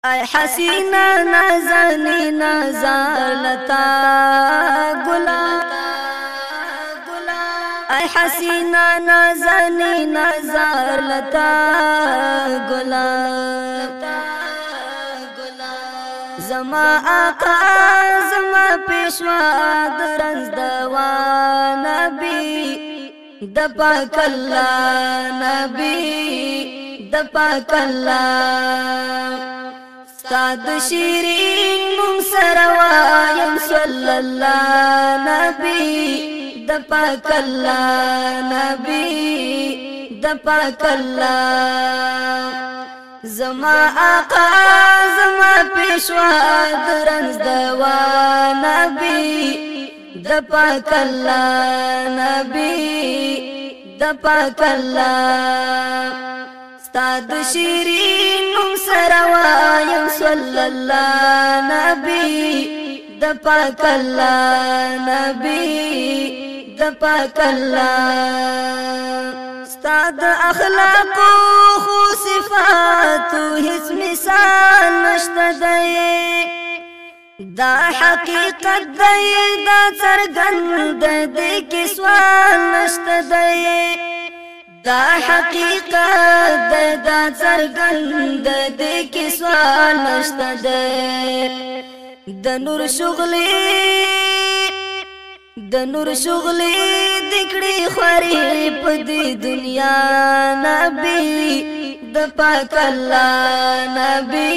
ای حسینا نازنین زالتا گلا، ای حسینا نازنین زالتا گلا، زما آقا زما پیشوا درنز دوا نبی د پاک الله، نبی د پاک الله. استاد شیرین مون سره وایم صلی الله نبی د پاک الله، نبی د پاک الله. زما آقا زما پیشوا درنز دوا نبی د پاک الله، نبی د پاک الله. استاد شیرین نوم سره وایم صلی الله نبی د پاک الله، نبی د پاک الله. استاد اخلاق خو صفات هیڅ مثال نشته دی، دا حقیقت دی دا څرګند دی کې سوال نشته دی، دا حقیقت دی دا څرګند دی کې سوال نشته دی. د نور شغلې د نور شغلې دکړي خوري په دې دنیا نبی د پاک الله، نبی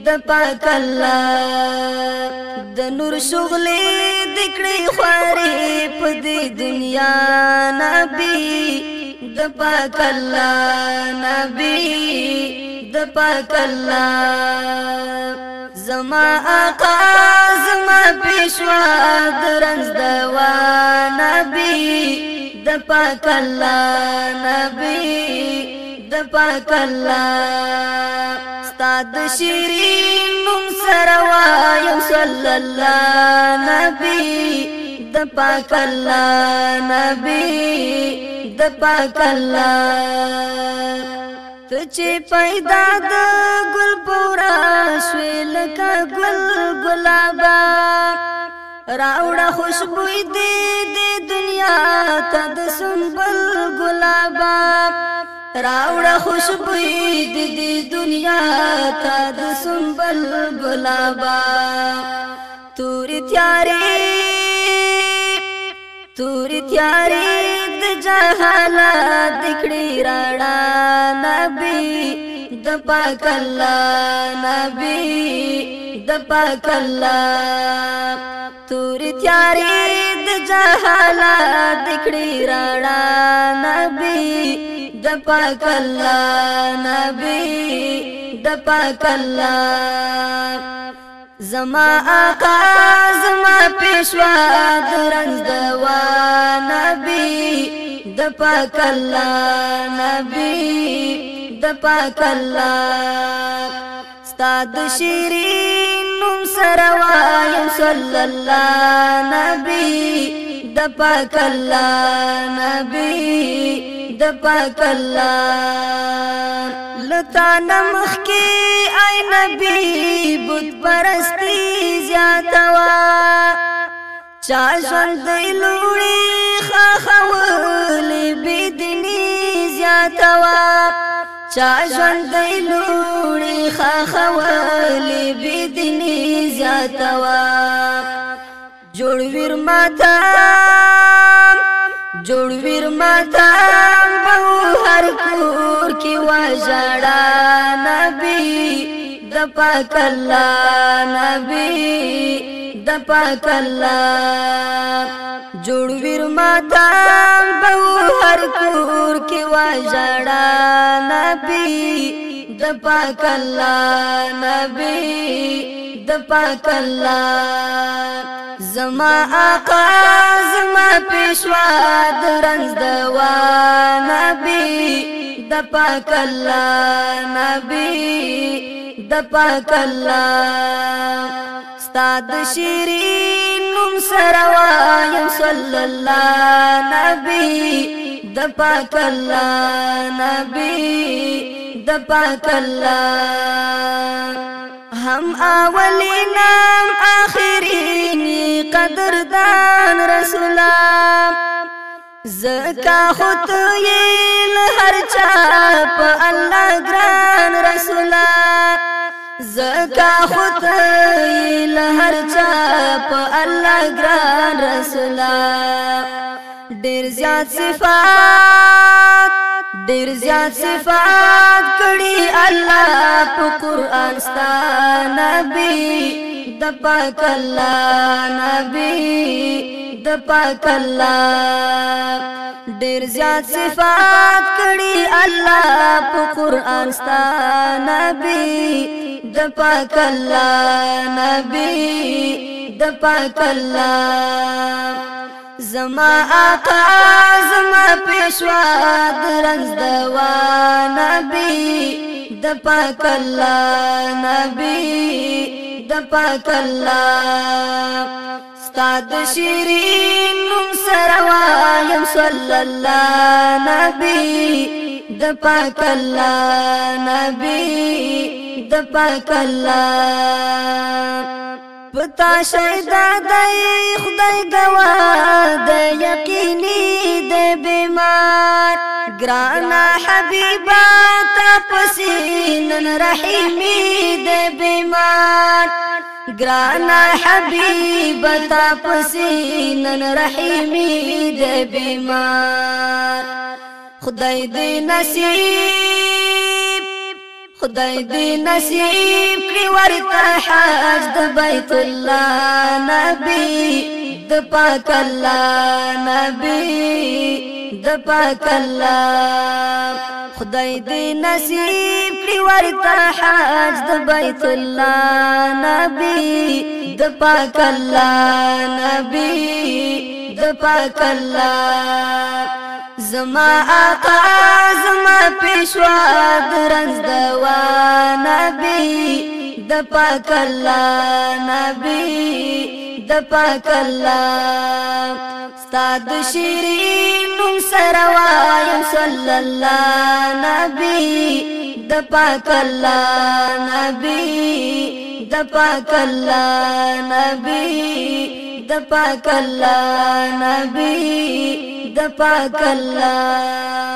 د پاک الله. د نور شغلې دکړي خوري په دې دنیا نبی د پاک الله، نبی د پاک الله. زما آقا زما پیشوا درنز دوا نبی د پاک الله، نبی د پاک الله. استاد شیرین نوم سره وایم صلی الله نبی د پاک الله، نبی د پاک الله. ته چې پیدا د ګل پورا شوې لکه ګل ګلابا، راوړه خوشبوی دې د دنیا ته د سنبل ګلابا، راوړه خوشبوی دې د دنیا ته د سنبل ګلابا. توري تیارې توري تیارې د جهالت دکړي راړه نبی د پاک الله، نبی د پاک الله. توري تیارې د جهالت دکړي راړه نبی د پاک الله، نبی د پاک الله. زما آقا زما پیشوا درنز دوا نبی د پاک الله، نبی د پاک الله. استاد شیرین نوم سره وایم صلی الله نبی د پاک الله، نبی د پاک الله. لتا نمخ کې ای نبی بت پرستی زیاتوا، چا ژوند لوړي خخولې بدني زیاتوا، چا ژوند لوړي خخولې بدني زیاتوا. جوړ ویر ماتا جوړ ویر ماتا به هر کور کې وژړا نبی د پاک الله، نبی د پاک الله. جوړ ویر ماتا به هر کور کې وژړا نبی د پاک الله، نبی د پاک الله. زما آقا زما پیشوا درنز دوا نبی د پاک الله، نبی د پاک الله. استاد شیرین نوم سره وایم صلی الله نبی د پاک الله، نبی د پاک الله. هم اولین هم آخرین قدردان رسولا، زکا خود یې هر چا په الله ګران رسولا، زکا خود یې هر چا په الله ګران رسولا. ډیر زیات صفات، ډیر زیات صفات کړي الله په قران ستا نبی د پاک الله، نبی د پاک الله. ډیر زیات صفات کړي الله په قران ستا نبی د پاک الله، نبی د پاک الله. زما آقا زما پیشوا درنځ دوا نبی د پاک الله، نبی د پاک الله. ستاد شیرین نوم سره وایم صلی الله نبی د پاک الله، نبی د پاک الله. پتا شیدا دی خدای گوا د یقیني د بیمار، ګرانا حبیبا تپسین رحیمی د بیمار، ګرانا حبیب تپسین رحیمی د بیمار. خدای دې نصیب، خدای دې نصیب کړي ورته حج د بیت الله نبی د پاک الله، نبی د پاک الله. خدای دې نصیب کړي ورته حج د بیت الله نبی د پاک الله، نبی د پاک الله. زما آقا زما پیشوا درنځ دوا نبی د پاک الله، نبی د پاک الله. ستاد شیرین نوم سره وایم صلی الله نبی د پاک الله، نبی د پاک الله، نبی د پاک الله، نبی د پاک الله.